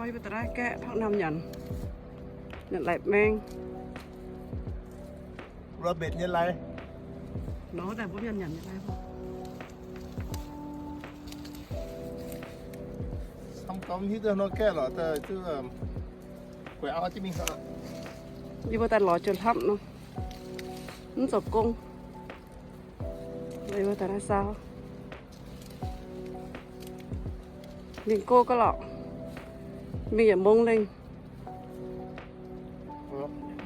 Yie mbuo daaih naaiv gaeqv ผักหนาม nyanc, nyanc lai-maeng. Rabbit nyei lai. Nor daaih mbuo mienh nyanc nyei lai. Camv gau mv hiuv duqv nor gaeqv lorqc, daaih zuqc guaix auv jienv mingh. Yie mbuo daaih lorz jienv hlapv nor, mv zoux gong. Yie mbuo daaih naaiv saau. Mingh go gauh lorqc. Mingh yietc mungz lengh.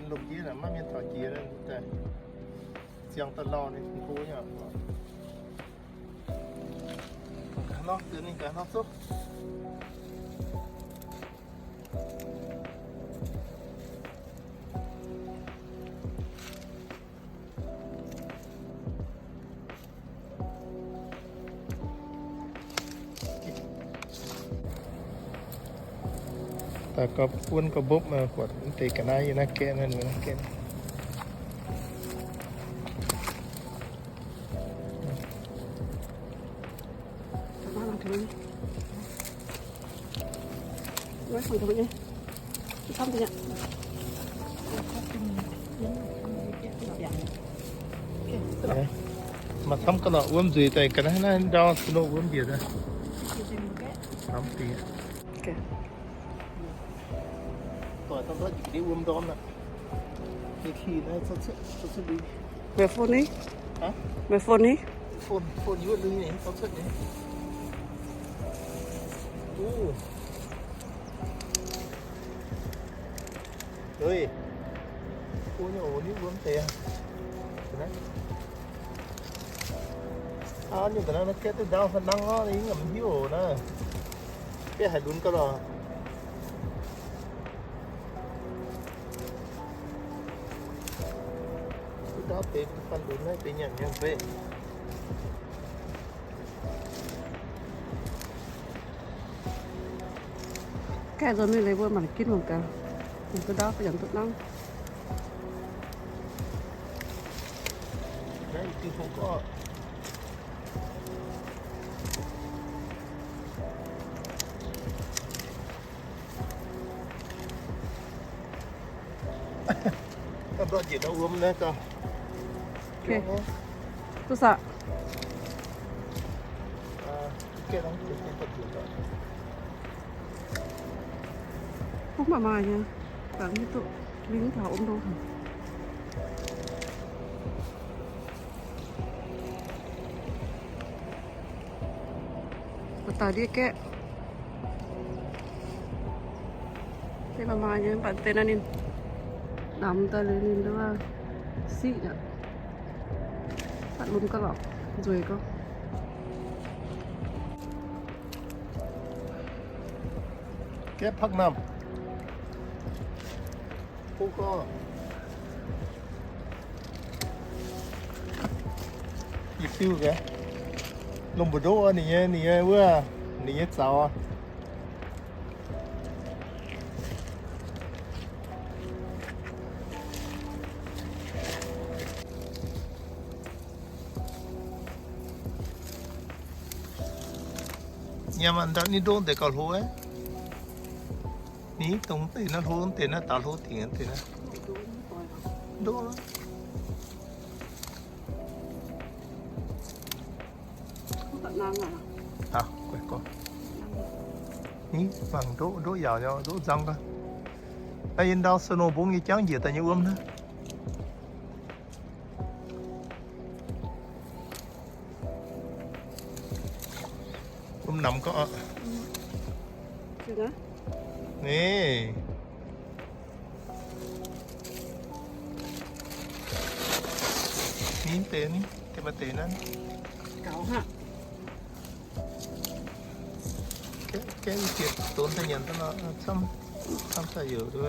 Lomh ndiev maiv mienh taux jiex, ziangh daaih lauh ninh go nyei. Gaax nor, ninh gaax nor zouv. Daaih gauh buonv gauh mbopv, buatc mv deix ga'naaiv yiem naaiv gaeqv naaiv, naaiv gaeqv. Maaih camv ga'naaiv wuom nzueic daaih ga'naaiv naaiv ndau snow wuom mbiec daaih. Camv dingc. Doic dangh ndortv njiec ndiev wuom ndorm aqv. Maaih phone ni? Maaih phone ni? Phone, phone yuoqv lui nyei, tov cuotv nyei. Ui. Phone nyei oc, ni wuom deix aqv. Aa, nyungc ga'naaiv naaiv gaeqv duqv ndau fai nangv orv, yie mv hiuv oc naaiv. Gaeqv haic lunx gauh lorqc. Duqv ndau deix fai lunx naaiv deix nyanc nyei mv baac. Gaeqv nzunc mingh leiz mbuo mangc ginv mangc gaax, duqv ndau fai nyanc duqv nangv. Duqv saax. Mv maaih maaih nyei, baac mv duqv mingh taux wuom ndongx haic. Daaih ndiev gaeqv. Deix maaih maaih nyei, mv baac deix naaiv ninh namx daaih liuz ninh nduov siqv aqv. Fatv lunx gauh lorqc, nzueic gauh. Gaeqv ผักหนาม. Kuv gorx, yie diuh gaax, lungh mbu'ndoqv ninh nyei, ninh nyei wuov, ninh nyei zaux. Nyiemc aqv, ndau ninh ndoqv deix gauh hlo aqv. Ninh dongh deix naaiv hlo deix naaiv, daaih hlo dingc deix naaiv. Ndoqv. Aa, guaix gorx. Ni mangc ndoqv, ndoqv yaauc nyei, ndoqv nzang gaax. Naaiv yie ndau snow mbungv nyei jangv njiec daaih nyei wuom naaiv. Wuom namx gorqv. Ni. Ni deix ni, deix maaih deix naaiv. Gaeqv, gaeqv yie zieqc donx daaih nyanc duqv nor, camv, camv daaih youc duqv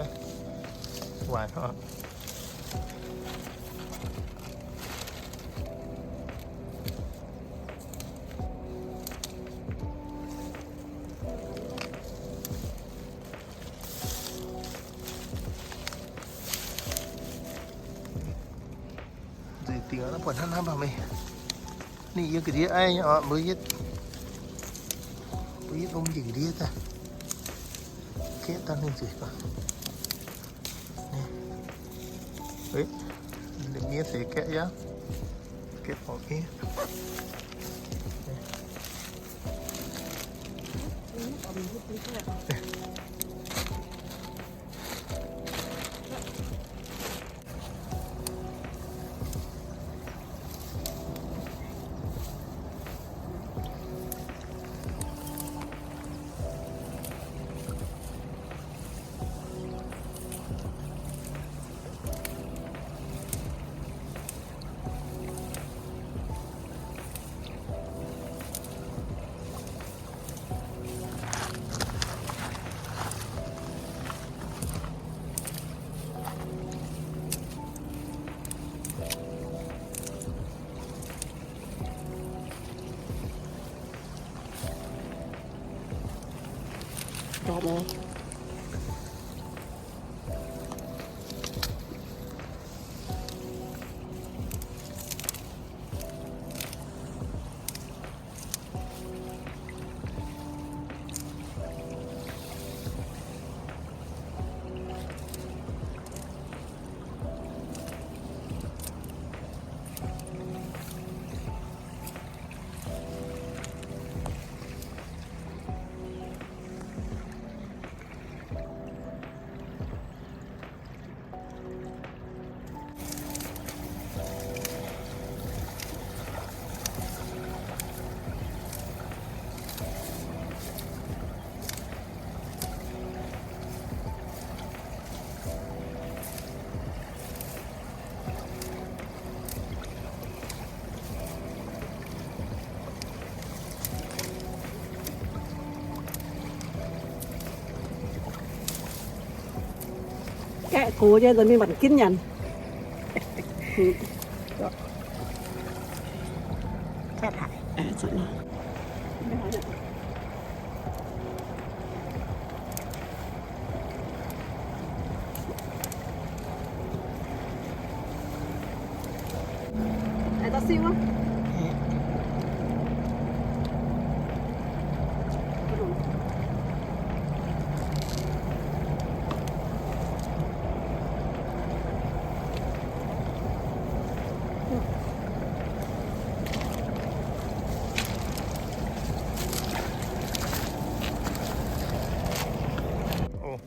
waaic hnangv. Nzueic dingc aqv, buatc hnangv naaiv mbaanh meih. Ninh yiem ga'ndiev aiv nyei oc, mbuo yietv, mbuo yietv lomh njiec ga'ndiev daaih. Gaeqv daaih ninh nzengc gorngv. Lungh ndiev se gaeqv yaav. Gaeqv borqc miev. Gaeqv gox nyei, nzunc mingh mangc ginv nyanc. Oh,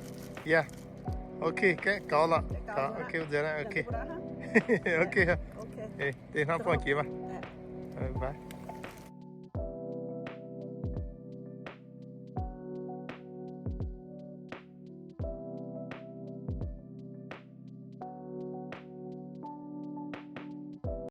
yeah. Okay, gaeqv gaux lorqc. Gaux, okay, nzengc aqv, okay. Okay. Deix hnangv buangh jiex maah. Bye.